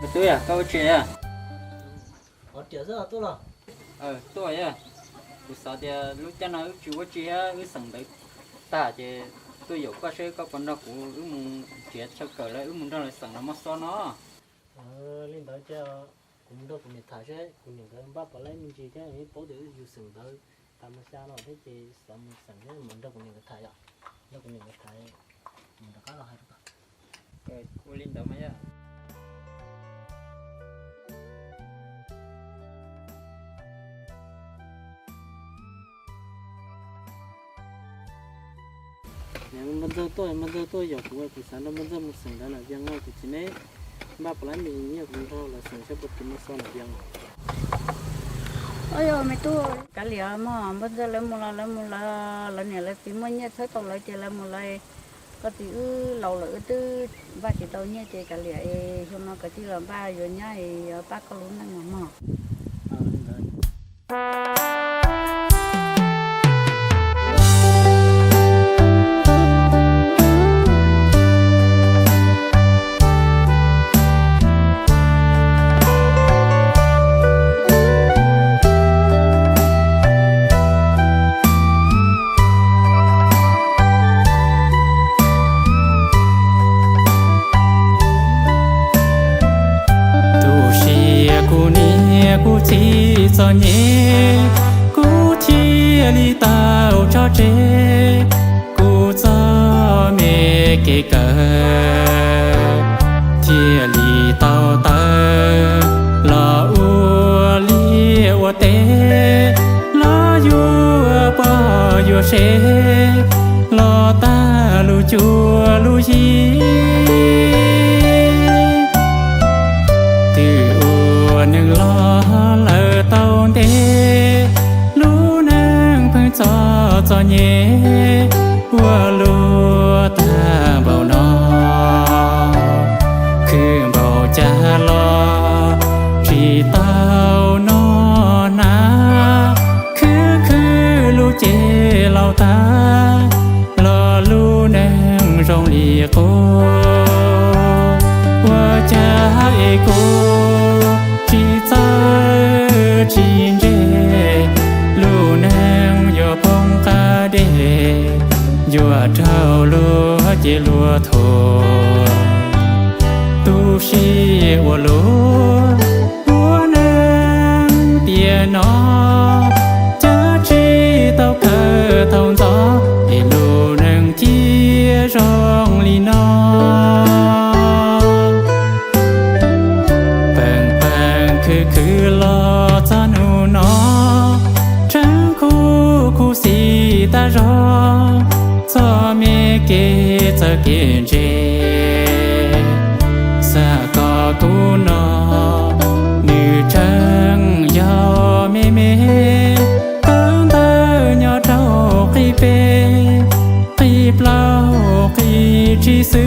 Tub yog koj ua tsi? Tuaj yog, kuv xav tias lub caij no wb tsis ua tsi thiab wb xeem ntawv tag ces tuaj yaum koj seb koj puas nrog kuv wb mus nrhiav chaw kawm lawv wb mus nrog lawv xeem los moj xob no. Li ntawd ces kuv mus nrog kuv niam tham seb kuv niam nkawd npaj puas laib me ntsis thiab, yeej paub tias yus xeem ntawv tas mus xya los thiab ces xav mus xeem thiab mus nrog kuv niam nkawd tham yom. Nrog kuv niam nkawd tham, mus rov qab los hais rau koj. Ua li ntawd mas yog. Npaj Ntxawg tuaj, Npaj Ntxawg tuaj yaum kuv, kuv xav nrog Npaj Ntxawg mus xeem ntawv nam vias no, kuv txiv neb npaj puas laib me ntsis nyiaj kuv nrog lawv xeem seb puas tiv moj xob nam vias os. Kav liam mog, Npaj Ntxawg lawv mus los lawv mus lawv, lawv niam lawv txiv muaj nyiaj txhawb tau lawv ces lawv mus lawv. Koj txiv wb laus lawm wb twb npaj tsis tau nyiaj ces kav liam es xyoo no kawg thiaj los npaj yuav nyab es yuav pab koj lub neej os mog. Tu siab kuv niam kuv txiv txom nyem, kuv thiaj li tau tso tseg kuv txoj me kev kawm, thiaj li tau tawm los ua liaj ua teb, los yuav poj yuav sev, los tag lub cuab lub yig. Twb ua neeg los lawm tau ntev, lub neej pheej txom txom nyem, ua luaj tag npaum no, khwv npaum cas los tsis tau noj hnav, khwv khwv lub cev laus tag, los lub neej zoo li qub. Ua cas es kuv tsis txawj tsis ntse, lub neej yuav poob qab deg, yuav raug luag cem luag thuam. Tu siab ua luaj ua neej tiam no, cas tsis tau kawm tau ntxov es lub neej cia zoo li no. Peem peem khwv khwv los txog hnub no, tseem khuv khuv xim tas zog txoj me kev txawj kev ntse. Xav kom kuv no nws tseem yog me me, kawm ntawv nyob rau qib peb, qib plaub, qib tsib xwb.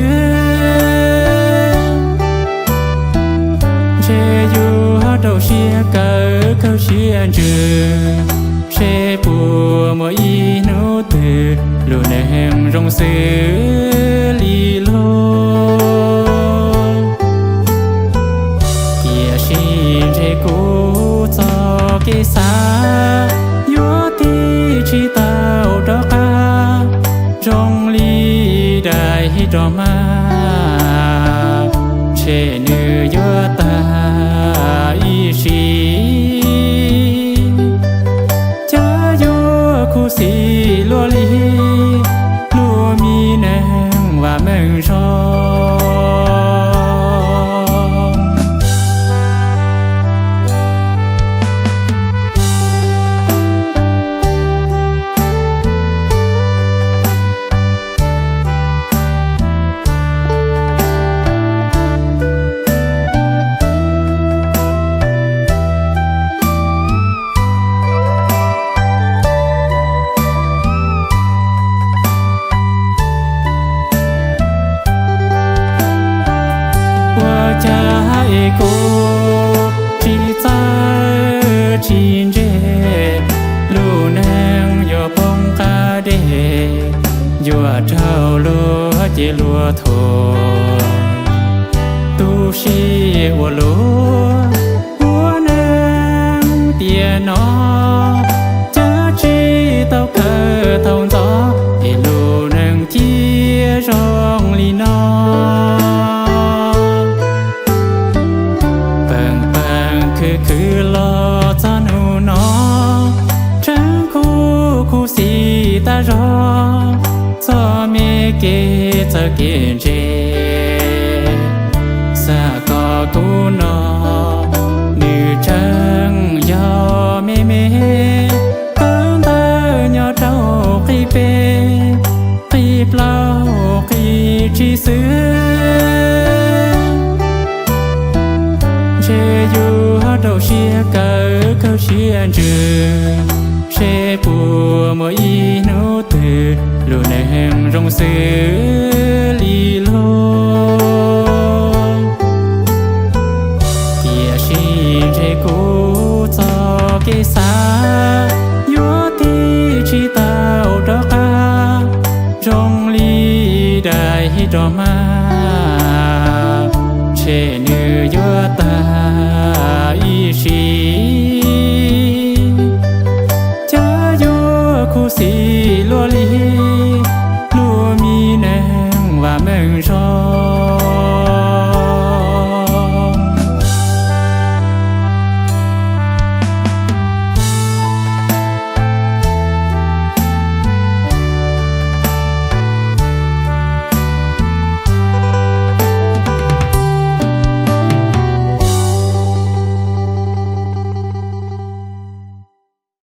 Ntshe yuav rau siab kawm kawg siab ntsws, seb puas muaj ib hnub twg lub neej zoo xws li luag. Tiam sis ntshe kuv txoj kev xav yuav tig tsis tau rov qab, zoo li daim roj mag, ntshe nws yuav tag ib sim. Cas yuav khuv xim luaj li lub me neeg vam meej zog. Tsis ua luaj ua neeg tiam no, cas tsis tau kawm thaum ntxov es lub neej cia zoo li no. Peem peem khwv khwv los txog hnub no, tseem khuv khuv xim tas zog txog me kev txawj kev ntse. Xav kom kuv no nws tseem yog me me, kawm ntawv nyob rau qib peb, qib plaub, qib tsib xwb. Ntshe yuav rau siab kawm kawg siab ntsws, seb puas muaj ib hnub twg lub neej zoo xws li luag. Tiam sis ntshe kuv txoj kev xav